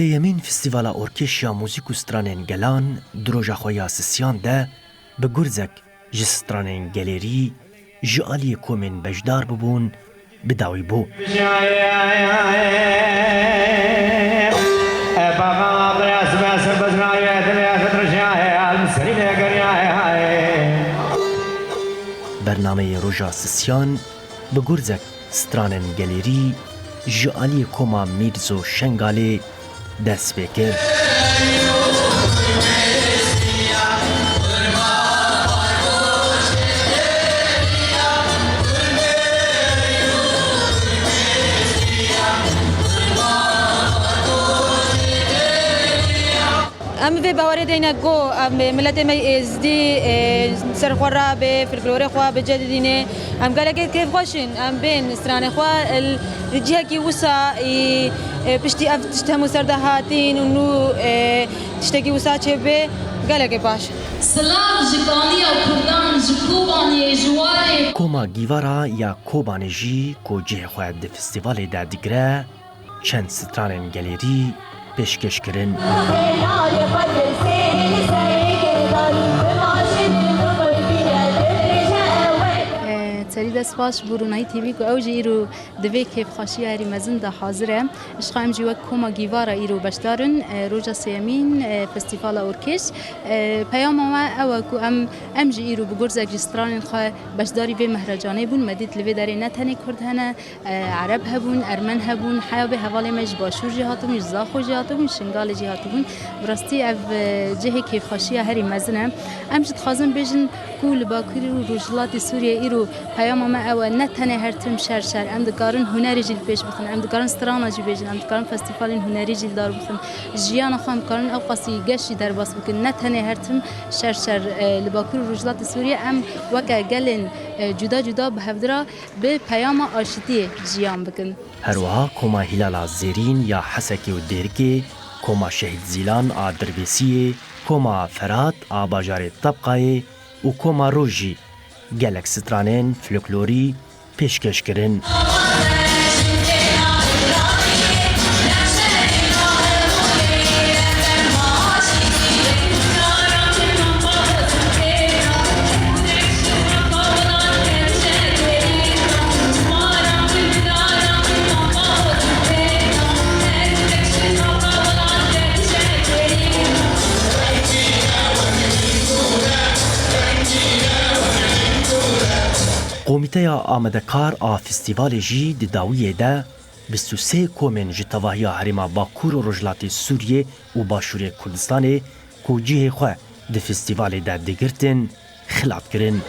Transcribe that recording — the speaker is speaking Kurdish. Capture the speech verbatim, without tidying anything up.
Sêyemîn Festîvala Orkêş ya Muzîk û Stranên Gelan di roja xwe ya sisiyan de bi gurzek ji stranên gelêrî ji aliyê komên beşdar bibûn bi dawî bû. Bernameyê roja sisiyan bi gurzek stranên gelêrî ji aliyê Koma Mîrzo Şengalê dest pê kir. Em vê bawerê deyne ku em miletê me yê Êzdî, e, ser xwe rabe, folklorê xwe bice didîne. Em gelekê kêfxweş in. Em bên stranê xwe li cihekî wisa, e, piştî ev tişt hemû ser de hatîn û nû, e, tiştekî wisa çêbe, gelekê baş. Silav ji kaniya Kurdan, ji Kobaniyê, ji Warê. Koma Gîvara ya Kobanê jî ku cihê xwe di festîvalê de digire, çend stranên gelêrî pêşkêş kirin. E, serî dest baş bo Rûnayî T V ku ew jî îro di vê kêfxweşiya herî mezin de hazir e. Ji xwe em jî wek Koma Gîvara îro beşdar in, e, roja sêyemîn, e, Festîvala Orkêş. E, peyama me ew e ku em, em jî îro bi gurzek ji stranên xwe beşdarî vê mehrecanê bûn. Me dît li vê derê ne tenê Kurd hene, e, Ereb hebûn, Ermen hebûn, heya vê hevalê me ji Başûr jî hatibûn, ji Zaxo jî hatibûn, ji Şingalê jî hatibûn. Bi rastî ev, e, cihê kêfxweşiya herî mezin e. Em jî dixwazin bêjin ku li Bakur û Rojhilatê Sûriyê îro peyama me ew e, ne tenê her tim şer şer, em dikarin hunerê jî li pêş bixin, em dikarin strana jî bêjin, em dikarin festîvalên hunerî jî li dar bixin. Jiyana xwe em dikarin ew qasî geş jî derbas bikin, ne tenê her tim şer şer, e, li Bakur û Rojhilatê Sûriyê em weke gelên, e, cuda cuda bi hevdira bi peyama aşitiyê jiyan bikin. Her wiha Koma Hîlala Zêrîn ya Hesekê û Dêrikê, Koma Şehîd Zîlan a Dirbêsiyê, Koma Ferat a bajarê Tebqayê û Koma Roj jî gelek stranên folklorî pêşkêş kirin. Komîteya amadekar a festîvalê jî di dawiyê de bîst û sê komên ji tevahiya Herêma Bakur û Rojhilatê Sûriyê û Başûrê Kurdistanê ku cihê xwe di festîvalê de digirtin, xilat kirin.